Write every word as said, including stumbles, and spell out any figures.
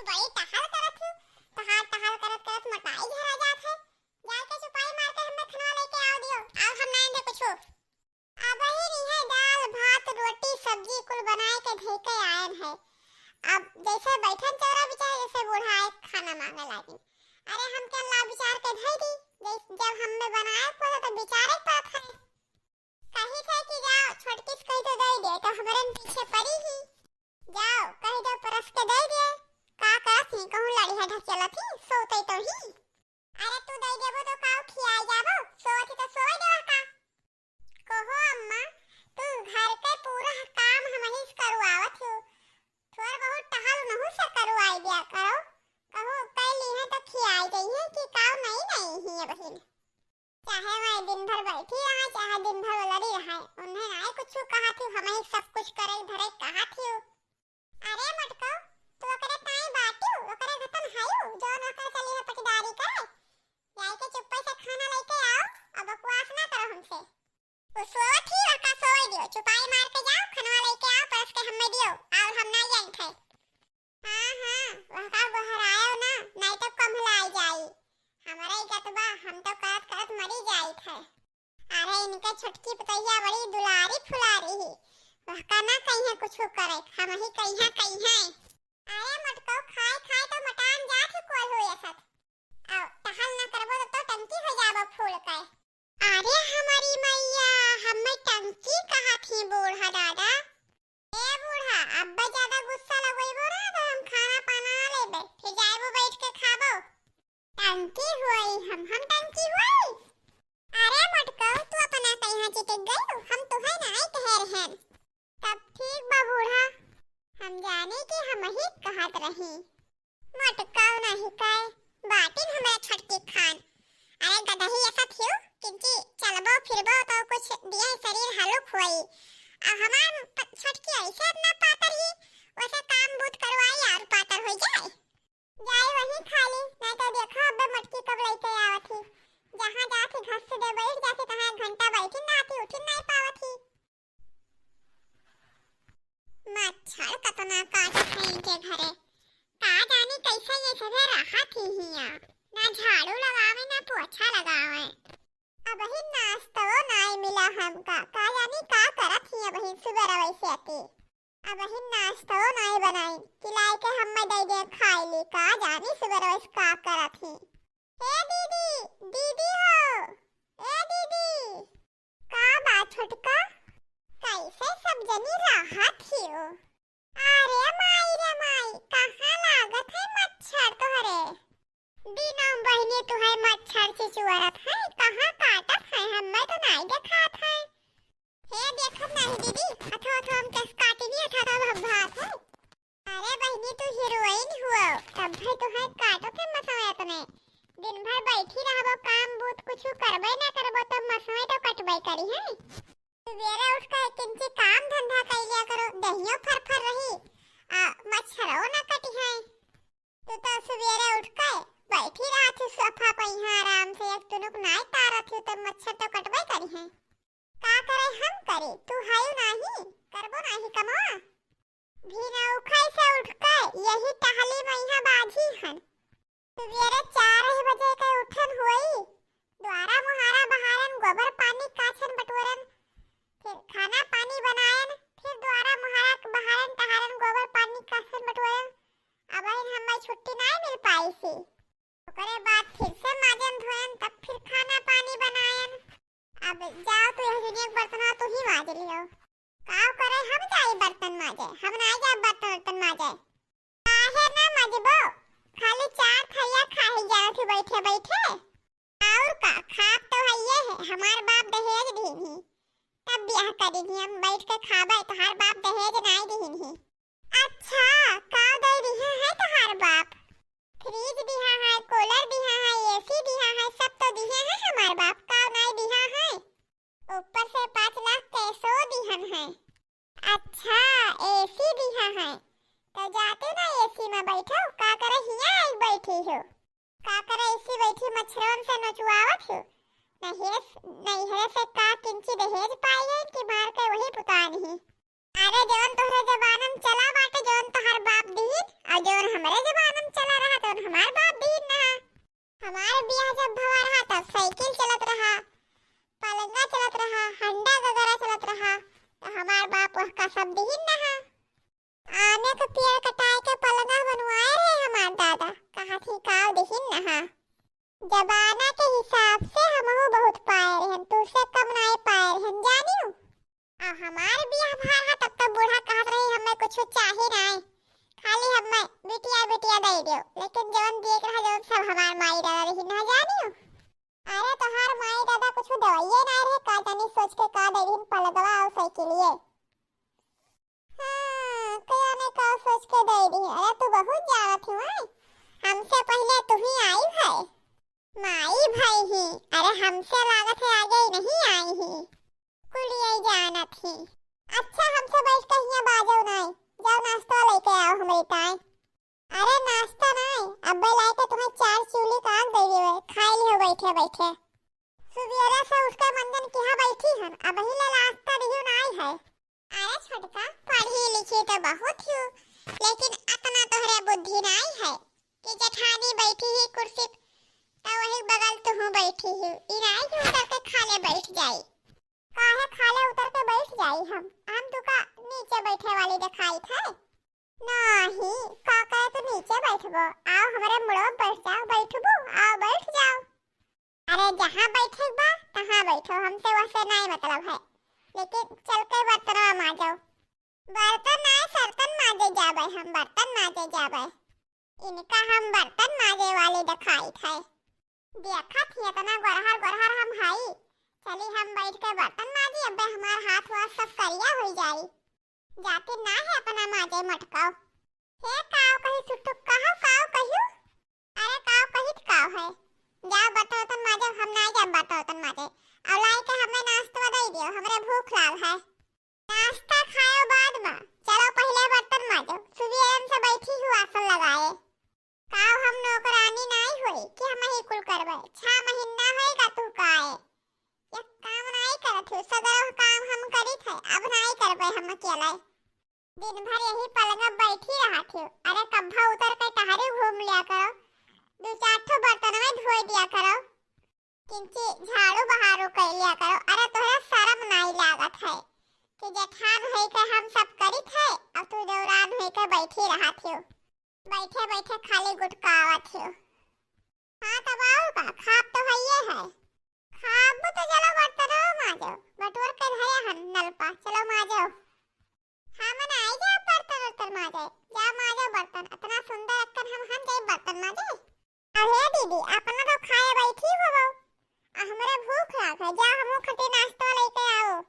बड़ी टहल करत हूँ, टहल टहल करत करत मोटाई झरा जात है। जाके चुपाई मार के हमें खनवा लेके आओ दियो, आओ हम ना दे कुछ। अब ही नहीं है, दाल भात रोटी सब्जी कुल बनाए के धई के आयन है। अब जैसे बैठन चौरा बिचारे, जैसे बूढ़ा आए खाना मांगे लागिन। अरे हम क्या ला बिचार के धई दी, जैस-, जब हम में बनाए पड़े तो बिचारे के पड़त है। कही थे कि जाओ छोटकी से कही तो दे दे, तो हमरन पीछे पड़ी ही। जाओ कही दो परस के दे दे। का करत ही, कहूँ लड़ी है ढकेलत ही, सोते तो ही। अरे तू दे देबो तो काऊ खियाई जाबो, सोवत ही तो सोवे देवा का। कहो अम्मा, तू घर के पूरा काम हमही से करवावत हो, थोड़ बहुत टहल उनहू से करवाई दिया करो। कहूँ कह ली है तो खियाई गई है कि काऊ नहीं नहीं ही है बहिन। चाहे वह दिन भर बैठी रहा, चाहे दिन भर लड़ी रहा, उन्हें नाय कुछ कहा थी, हमही सब कुछ करे धरे कहा थी। अरे मोटको, तू ओकरे ताई बाटू, ओकरे घतन हायू, जौन ओकर चली है पटीदारी करे। जाई के चुप्पे से खाना लेके आओ, अब बकवास ना करो हमसे। वो सोवत ही, ओका सोवे दियो, चुपाई मार के जाओ, खनवा लेके आओ, परस के हमें दियो, और हम ना जाई थे। हाँ, हाँ, वहका गोहरायो ना, नहीं तो कम्हलाई जाई। हमरे इज्जत बा, हम तो करत करत मरी जाई थे। अरे इनके छोटकी पतैया बड़ी दुलारी फुलारी ही, वहका ना कहिए कुछ करे, हम ही कहिए कहिए। अरे मोटको खाए खाए तो मटान जात ही कोल हो असत। आओ, टहल ना करबो तो, तो टंकी हो जाबो फूल के। अरे हमारी मैया, हमें टंकी कहा थी बूढ़ा दादा। ए बूढ़ा, अब्बे ज्यादा गुस्सा लगइबो ना तो हम खाना पाना ना लेबे, फिर जाइबो बैठ के खाबो। टंकी हुई हम, हम टंकी हुई। अरे मोटको, तू अपना कहीं चिटिक गई, हम तुहे नाई कह रहन। तब ठीक बा बूढ़ा, हम जानी कि हम ही कहत रही। मोटको नहीं कहे, बाटिन हमरा छोटकी खान। अरे गदही ऐसा थियो, किंची चलबो फिरबो तो कुछ दिए शरीर हलुक होई। अब हमार प-, छोटकी ऐसे इतना पातर ही, वैसे काम बूत करवाई और पातर हो जाए। जाए वही खाली, नहीं तो देखा अब्बे मोटकी कब लेके आवत ही। जहाँ जात ही घस से दे बैठ जात ही, तहाँ एक घंटा बैठी ना आती, उठी नहीं पावत ही। मच्छर कतना काटत है इनके घरे। का जानी कैसे ये सभे रहत ही हियाँ। ना झाड़ू लगावे, ना पोछा लगावे। अबही नाश्तो नाई मिला हमका। का जानी का करत ही अबही सुबह रवै से आती। अबही नाश्तो नाई बनाई कि लाए के हम्मे दे दे खाए ली। का जानी सुबह रवै से का करत ही। हे दीदी, दीदी हो, ए दीदी। का बा छोटका? कैसे सब जनी रहत हियो? अरे माई रे माई, कहाँ लागत है मच्छर तोहरे? दिनों बहिनी तुहै मच्छर चिचुअरत है, कहाँ काटत है, हम्मे तो नाई देखात है। हे देखत नहीं दीदी, अथो अथो हम केस काटिनी, अथो अथो हम भात है। अरे बहिनी, तू हीरोइन हुआ, तब भाई तुहै काटो के मसवे अपने। दिन भर बैठी रहबो, काम बूत कुछ करबे ना करबो, तब मसवे तो कटबे करी है। सुबेरे उठ के किंची काम धंधा कर लिया करो, दहियो फर फर रही, आ मच्छरो ना कटी है। तू तो सुबेरे उठ के बैठी रहत ही सोफा पे यहाँ आराम से, एक तुनुक नाई तारत ही, तब मच्छर तो कटबे करी है। का करे हम करी, तू हायू नाही, करबो नाही कमवा। भिनौखै से उठ के यही टहली में यहाँ बाझी हन। सुबेरे चार बजे के उठन हुई, द्वारा मुहारा बहारन, गोबर पानी काछन बटोरन, फिर खाना पानी बनायन, फिर द्वारा मुहारा बहारन, टहारन, गोबर पानी काछन बटोरन। अब हमें छुट्टी नहीं मिल पाई सी। ओकरे बाद फिर से माजन धोयन, तब फिर खाना पानी बनायन। अब जाओ तो यह दुनिया के बर्तन तू ही माज लियो। का करे हम जाई बर्तन माजे, हम ना जाब बर्तन उर्तन माजे। काहे ना मजबो, खाली चार थरिया खाही जात ही बैठे बैठे। और का, खाब तो हइये है, हमार बाप दहेज दीन ही, तब ब्याह करीन ही, हम बैठ के खाबे, तोहार बाप दहेज नाई दीन ही। अच्छा, का दे दिहे है तोहार बाप? फ्रिज दिहा है, कूलर दिहा है, एसी दिहा है, सब तो दिहे है हमार बाप, का नाई दिहा है? ऊपर से पाँच लाख कैसो दिहन है। अच्छा, एसी दिहा है, तो जाते ना एसी में बैठो, का करे हियाँ आई बैठी हो? का करे एसी बैठी मच्छरवन से नचुआवत हो? नैहरे स-, नैहरे से का किंची दहेज पाई है कि मार के वही पुतान ही? अरे जौन तोहरे जमाना में चला बाटे, जौन तोहार बाप दिहिन, और जौन हमरे जमाना दा, कहा थी काव दिहिन नहा। जमाना के हिसाब से हमहू बहुत पाए रहन, तुसे कम नाई पाए रहन, जानियो। आ हमार बियाह भा रहा तब तो बूढ़ा कहत रही, "हमें कुछ चाही नाई, खाली हमें बिटिया बिटिया दे दियो।" लेकिन जवन दिए के रहा, जवन सब हमार माई दादा रही ना, जानियो। अरे तोहार माई दादा कुछ दवाइये ना रहे, का जानी सोच के का दे दिहिन, पलगवा और साइकिलिये। हाँ, कया ने का सोच के दे दिहिन। अरे तू बहुत जानत ही माई, हमसे पहले तू ही आई है। माई भाई ही, अरे हमसे लागत है आगे ही नहीं आई ही। कुल यही जानत ही। अच्छा, हमसे बैठ के हियाँ बाजो नाई, जाओ नाश्ता लेके आओ हमरे ताई। अरे नाश्ता नाई, अब्बे लाए के तुम्हें चार चूली का आग दे दियो, खाई लियो बैठे बैठे। सुबेरे से उठ के मंजन किहाँ बैठी हन, अबही ले नाश्ता दियो नाई है। अरे छोटका, पढ़ी लिखी तो बहुत हूँ, लेकिन अतना तोहरे बुद्धि नाई है कि जेठानी बैठी ही कुर्सी, तो वही बगल तुहूँ बैठी ही। ई नाई कि उतर के खाले बैठ जाई। काहे खाले उतर के बैठ जाई हम? हम तुका नीचे बैठे वाली देखाई थे? नाही, का करे तू नीचे बैठबो? आओ हमरे मुड़ो बैठ जाओ, बैठबो? आओ बैठ जाओ। अरे जहाँ बैठे बा, तहाँ बैठो, हमसे वहसे नाई मतलब है, लेकिन चल के बर्तनवा माजो। बर्तन नाई, सर्तन माजे जाबे हम, बर्तन माजे जाबे। इनका हम बर्तन माजे वाली देखाई थे। देखत ही इतना गोरहर गोरहर हम हई, चली हम बैठ के बर्तन माजी, अबे हमार हाथ वाथ सब करिया हो जाई। जाती ना है अपना माजे मटकाओ। हे काव कही सुट्टू, कहो काव कहियो? अरे काव कही त काव है? जाओ बर्तन उर्तन माजो, हम ना जाब बर्तन उर्तन माजे। और लाई के हमें नाश्ता दे दियो, हमरे भूख लाग है। नाश्ता खायो बाद में, चलो पहले बर्तन माजो। सुबेरन से बैठी हूँ आसन लगाए। काव हम नौकरानी नाई होई कि हम ही कुल करबे? छह महीना होएगा तू काए। एक काम नाई करत हो, सगरो काम हम करी थे, अब नाई करबे हम अकेले। दिन भर यही पलंग में बैठी रहत हो। अरे कब्बा उतर के टहरी घूम लिया करो, दो चार ठो बर्तन में धोई दिया करो, किंची झाड़ू बहारू कर लिया करो। अरे तोहरा शर्म नाई लागत है कि जेठान होई के हम सब करी थे, अब तू देवरान होई के बैठी रहत हो। बैठे बैठे खाली गुटकावत हो। हाँ तब और का, खाब तो हइये है। खाब तो चलो बर्तन माजो, बटोर के धरे हन नल पा, चलो माजो। हम नाई जाब बर्तन उर्तन माजे, जा माजो बर्तन, इतना सुंदर अक्कन हम हम जाई बर्तन माजे। अरे दीदी, अपना तो खाए बैठी होबो, आ हमरे भूख लाग है, जा हमू खटे नाश्ता लेके आओ।